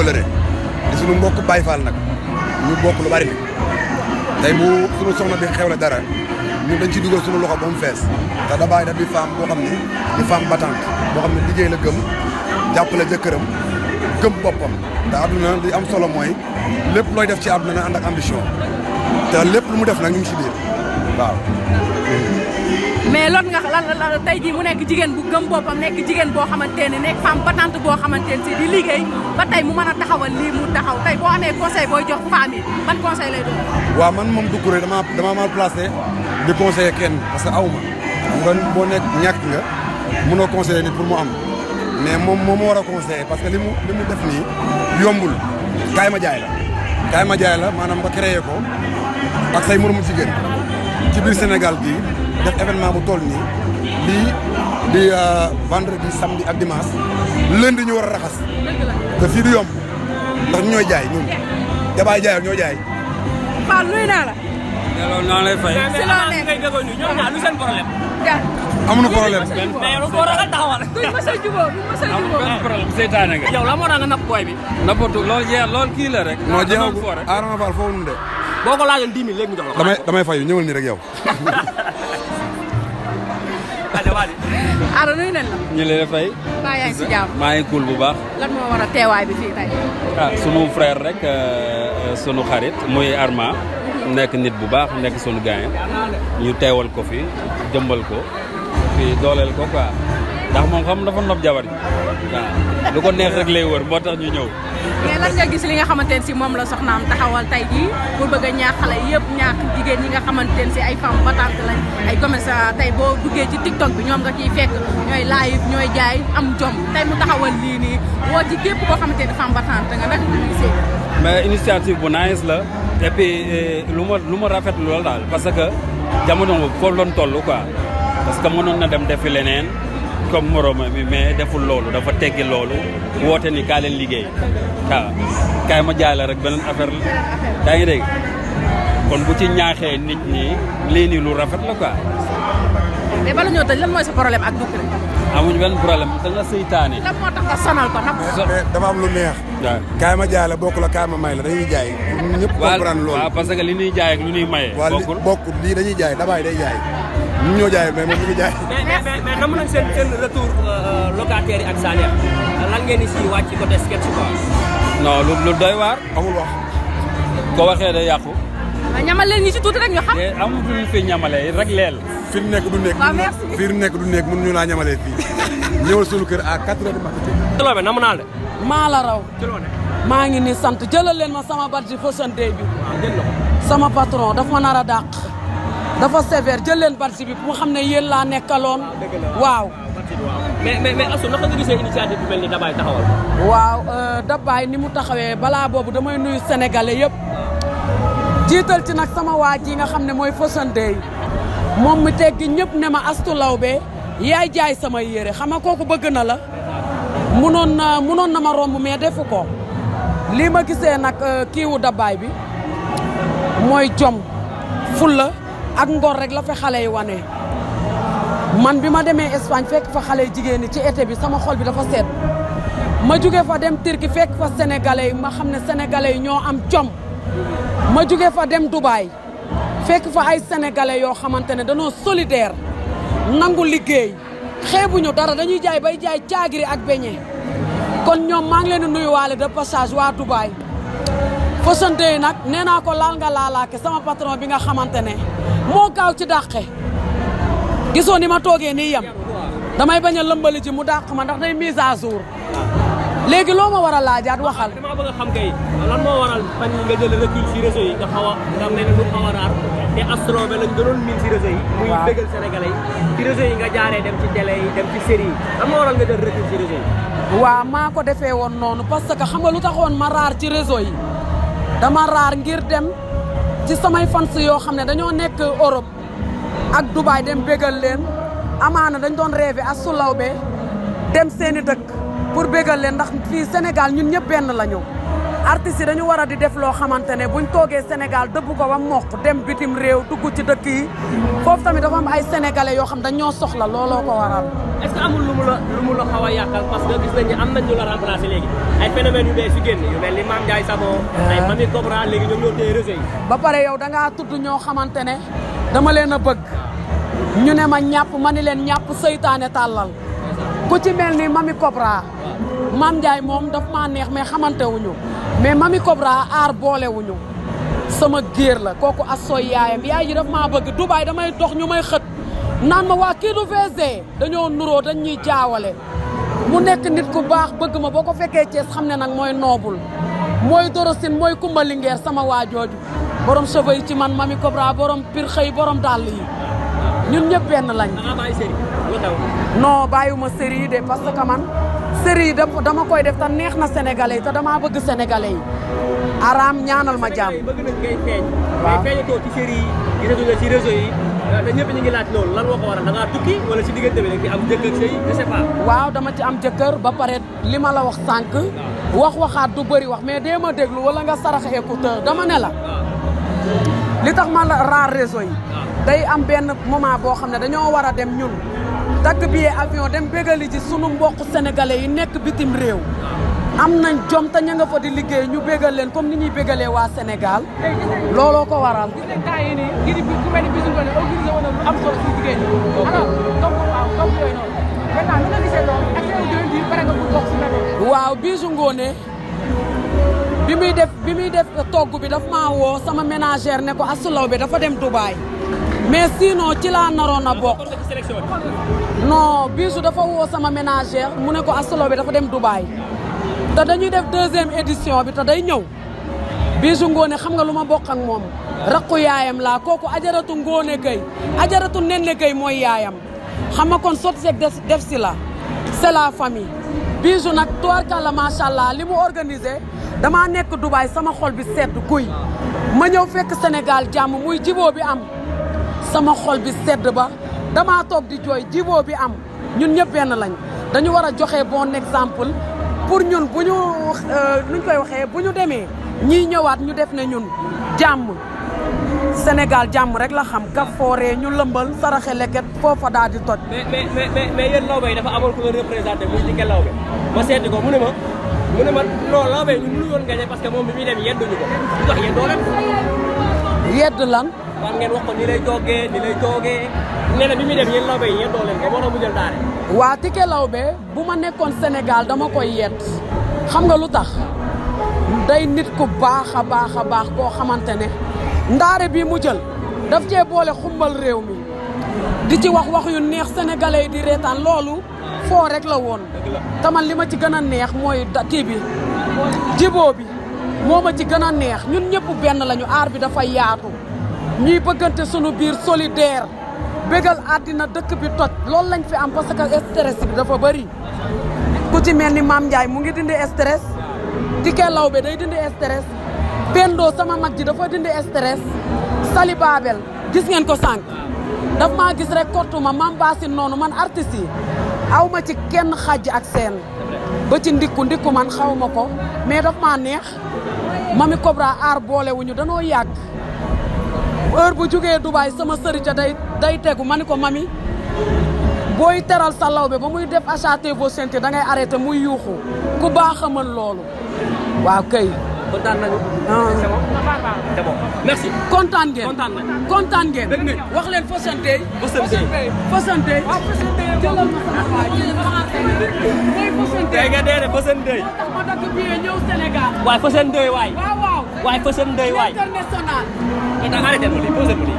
wëlëre di suñu mbokk Baye Fall nag ñu bokk lu bari tey bu suñu soxna bi xewle dara ñun dañ ci dugal suñu loxo ba mu fees te Dabaye da di femme boo xam ne di femme battante boo xam ne liggéey la gëm jàppale jëkkëram gëm boppam te àdduna li am solo mooy lépp looy def ci àdduna na ànd ak ambition te lépp lu mu def nag ñu ngi si biir waaw. mais loolu nga lan tey jii mu nekk jigéen bu gëm boppam nekk jigéen boo xamante ne nekk femme battante boo xamante ne si di liggéey ba tey mu mën a taxawal lii mu taxaw tey boo amee conseil booy jox femme yi ban conseil lay doon. waaw man moom Doucouré dama mal placé di conseiller kenn parce que aw ma xam nga boo nekk ñàkk nga mënoo conseiller nit pour mu am mais moom moo ma war a conseiller parce que li mu def nii yombul kaay ma jaay la maanaam nga créé ko ak say moromu jigéen ci biir Sénégal gii def événement bu toll nii lii di vendredi samedi ak dimanche lundi ñu war a raxas te fii du yomb ndax ñu ñooy jaay ñun Dabaye jaayal ñoo jaay. Fall nuyu naa la. mais loolu naa lay fay. si loo nekk ngay déggoo ñu ñoom ñaar lu seen problème. amuñu problème. mais lu ko war a taxawal. duñ mës a jubóo benn problème seytaane nga. yow la moo tax nga napp booy bi. nappatu loolu jeex loolu kii la rek. non jeexagul Adama Fall foofu nu de. boo ko laajoon 10 000 léegi mu jox la ko. damay fayu ñëwal nii rek yow. Ada nuyu nañ la. ñu leen fay. baa yaa ngi si jàmm. maa ngi cool bu baax. lan moo war a teewaay bi fii tey. sunu frère rek sunu xarit muy Arma nekk nit bu baax nekk sunu gaañ ñu teewal ko fi jëmbal ko fi dooleel ko quoi ndax moom xam dafa nopp jabar ji waaw lu ko neex rek lay wër moo tax ñu ñëw. mais lan nga gis li nga xamante ne si moom la soxnaam taxawal tey jii pour bëgg a ñaax xale yëpp ñaax jigéen ñi nga xamante ne si ay femmes battantes lañ ay commerçant tey boo duggee ci TikTok bi ñoom nga ciy fekk ñooy live ñooy jaay am jom tey mu taxawal lii nii woo ci képp koo xamante ne femme battante nga nag ñu gisee. mais initiative bu nice la et puis lu ma rafetlu lool daal parce que jamono boobu foofu doon toll quoi parce que mënoon na dem defi leneen comme moroma mi mais deful loolu dafa teggi loolu woote ni kaa leen liggéey waaw kaay ma jaay la rek beneen affaire la yaa ngi dégg kon bu ci ñaaxee nit ñi lii nii lu rafet la quoi. mais bala ñoo tëj lan mooy sa problème ak Doucouré. amuñu benn problème da nga seytaane. lan moo tax nga sonal ko nag. mais dafa am lu neex. waaw kaay ma jaay la bokk la kaay ma may la dañuy jaay. ñëpp comprendre loolu waaw parce que li ñuy jaay ak lu ñuy maye. bokkul bokkul lii dañuy jaay Dabaye day jaay. ñun ñoo jaay mais moom ñu ngi jaay. mais nam nañ seen retour locataires yi ak salaire lan ngeen di si wàcc côté sketch quoi. non lu doy waar. amul wax. ko waxee day yàqu. waaw ñamal leen ñi ci tuuti rek ñu xam. te amul fi ñu fi ñamalee rek leel. fi mu nekk du nekk. waaw merci. fi mu nekk du nekk mënuñu laa ñamalee fii. ñëwal suñu kër à 4 heures du matin. Toloobe nam naa de. maa la raw ci loo ne. maa ngi ni sant jëlal leen ma sama badge faussante bi waaw jël na ko. sama patron dafa ma nar a dàq dafa sévère jël leen badge bi pour xam ne yéen laa nekkaloon waaw. mais Astou naka nga gisee initiative bu mel ni Dabaye taxawal. waaw Dabaye ni mu taxawee balaa boobu damay nuyu sénégalais yëpp jiital ci nag sama waa ji nga xam ne mooy faussante yi moom mi teggi ñëpp ne ma Astou Laobé yaay jaay sama yére xam nga kooku bëgg na la munoon na ma romb mais defu ko lii ma gisee nag kiiwu Dabaye bi mooy jom fulla ak ngor rek la fa xale yi wane man bi ma demee Espagne fekk fa xale jigéen ñi ci été bi sama xol bi dafa sedd ma jóge fa dem Turquie fekk fa sénégalais yi ma xam ne sénégalais yi ñoo am jom ma jóge fa dem Dubaï fekk fa ay sénégalais yoo xamante ne dañoo solidaire nangu liggéey xeebuñu dara dañuy jaay bay jaay caagiri ak beñe kon ñoom maa ngi leen di nuyuwaale de passage waa Dubaï faussante yi nag nee naa ko laal nga laalaake sama patron bi nga xamante ne moo gaaw ci dàqe gisoo ni ma toogee nii yem damay bañ a lëmbali ji mu dàq ma ndax day mise à jour léegi loo ma war a laajaat waxal. damaa bëgg a xam kay lan moo waral fan nga jël recul si réseau yi nga xaw a nga mel ne lu xaw a raar te Astou Laobé lañ gënoon miin si réseau yi. muy bégal sénégalais yi ci réseau yi nga jaaree dem ci télé yi dem ci série yi lan moo waral nga jël recul si réseau yi. waaw maa ko defee woon noonu parce que xam nga lu taxoon ma raar ci réseau yi dama raar ngir dem ci samay fans yoo xam ne dañoo nekk Europe ak Dubaï dem bégal leen amaana dañ doon rêvé Astou Laobé dem seeni dëkk pour bégal leen ndax fii Sénégal ñun ñëpp benn la ñu artistes yi dañu war a di def loo xamante ne buñ toogee Sénégal dëbb ko ba mokk dem bitim réew dugg ci dëkk yi foofu tamit dafa am ay sénégalais yoo xam dañ ñoo soxla looloo ko waral. est-ce que amul lu mu la xaw a yàqal parce que gis nañ ni am nañ ñu la remplacé léegi ay phénomènes yu bees yu génn yu mel ni Mame Ndiaye Savon ay Mamy Cobra léegi ñoom ñoo téye réseau yi. ba pare yow da ngaa tudd ñoo xamante ne dama leen a bëgg ñu ne ma ñàpp ma ni leen ñàpp seytaane tàllal ku ci mel ni Mamy Cobra Mame Ndiaye moom daf maa neex mais xamante wuñu mais Mamy Cobra aar boole wuñu sama géer la kooku assooy yaayam yaay ji daf maa bëgg Dubaay damay dox ñu may xët naan ma waa kii du VG dañoo nuroo dañ ñuy jaawale mu nekk nit ku baax bëgg ma boo ko fekkee Thiès xam ne nag mooy noobul mooy Dorosine mooy Kumba Linguère sama waa jooju borom cheveux yi ci man Mamy Cobra borom pir xëy borom dàll yi ñun ñëpp benn lañ. da ngaa bàyyi série lu xew. non bàyyiwuma série yi de parce que man série yi dama koy def te neex na sénégalais yi te damaa bëgg sénégalais yi araam ñaanal ma jàmm. bëgg nañ ngay feeñ. waaw ngay feeñatoo ci série yi gisatuñ la ci réseau yi te ñëpp ñu ngi laaj loolu lan moo ko waral da ngaa tukki wala ci diggante bi rek am jëkkër sëy je sais pas. waaw dama ci am jëkkër ba pare li ma la wax sànq. waxaat du bëri wax mais dee ma déglu wala nga sarax écouteur dama ne la. li tax ma la raar réseau yi. day am benn moment boo xam ne dañoo war a dem ñun dagg billet avion dem bégali ji sunu mbokk sénégalais yi nekk bitim réew am nañ jom te ña nga fa di liggéey ñu bégal leen comme ni ñuy bégalee waa Sénégal looloo ko waral. gis nañ temps yii nii ngir ku mel ni Bijou Ngoné organisé woon na lu am solo si jigéen ñi. alors donc waaw comme yooyu noonu maintenant nu nga gisee loolu ak seen jëriñ bi pare nga pour bokk si benn. waaw Bijou Ngoné bi muy def togg bi daf maa woo sama ménagère ne ko Astou Laobé dafa dem Dubaï. mais sinon ci laa naroon a bokk non Bijou dafa woo sama ménagère mu ne ko Astou Laobé dafa dem Dubaï te dañuy def 2e édition bi te day ñëw Bijou Ngoné xam nga lu ma bokk ak moom rakku yaayam laa kooku ajaratu Ngoné Gueye ajaratu Nene Gueye mooy yaayam xam nga kon sotti seeg def si la c'est la famille Bijou nag tubaarkàlla macha allah li mu organisé damaa nekk Dubaï sama xol bi sedd guy ma ñëw fekk Sénégal jàmm muy jiboo bi am sama xol bi sedd ba damaa toog di jooy jiboo bi am ñun ñëpp benn lañ dañu war a joxe bon exemple pour ñun bu ñu nuñ koy waxee bu ñu demee ñii ñëwaat ñu def ne ñun jàmm Sénégal jàmm rek la xam ka fooree ñu lëmbal saraxe leket foofa daal di toj. mais yéen Laobé yi dafa amoon ku nga représenté muy Tické Laobé ma seeti ko mu ne ma non Laobé ñu mënu woon gagné parce que moom bi muy dem yedduñu ko lu tax yeddoo leen. yedd lan. war ngeen wax ko ni lay toogee nee na bi muy dem yéen Laobé yi yeddoo leen ko moo tax mu jël daare. waa Tické Laobé bu ma nekkoon Sénégal dama koy yedd xam nga lu tax day nit ku baax a baax koo xamante ne ndaare bii mu jël daf cee boole xumbal réew mi di ci wax yu neex sénégalais yi di reetaan loolu foo rek la woon te man li ma ci gën a neex mooy kii bi jiboo bi moo ma ci gën a neex ñun ñëpp benn lañu aar bi dafa yaatu ñuy bëggante sunu biir solidaire bégal àddina dëkk bi toj loolu lañ fi am parce que stress bi dafa bëri ku ci mel ni Mame Ndiaye mu ngi dindi stress Tické Laobé day dindi stress Pendo sama mag ji dafa dindi stress Sali Babel gis ngeen ko sànq daf maa gis rek kortuma Mame Bassine noonu man artiste yi aw ma ci kenn xàjj ak seen ba ci ndikku man xaw ma ko mais daf maa neex Mamy Cobra aar boolewuñu danoo yàgg heure bu jógee Dubaï sama sëriñ day tegu ma ni ko Mamy booy teral sa Laobé ba muy def acheter vos chantiers da ngay arrêté muy yuuxu ku baax a mën loolu waaw kay. kontaan nañu. c'est bon merci. kontaan ngeen kontaan ngeen. dëgg nga wax leen Fosantey. Fosantey. waaw Fosantey jëlal ma sama waa ji mooy Fosantey. tey nga dee de Fosantey. moo tax ma dagg billet ñëw Sénégal. waay Fosantey waay. waaw. waay Fosantey waay. international. arrêté ma lii posé ma lii.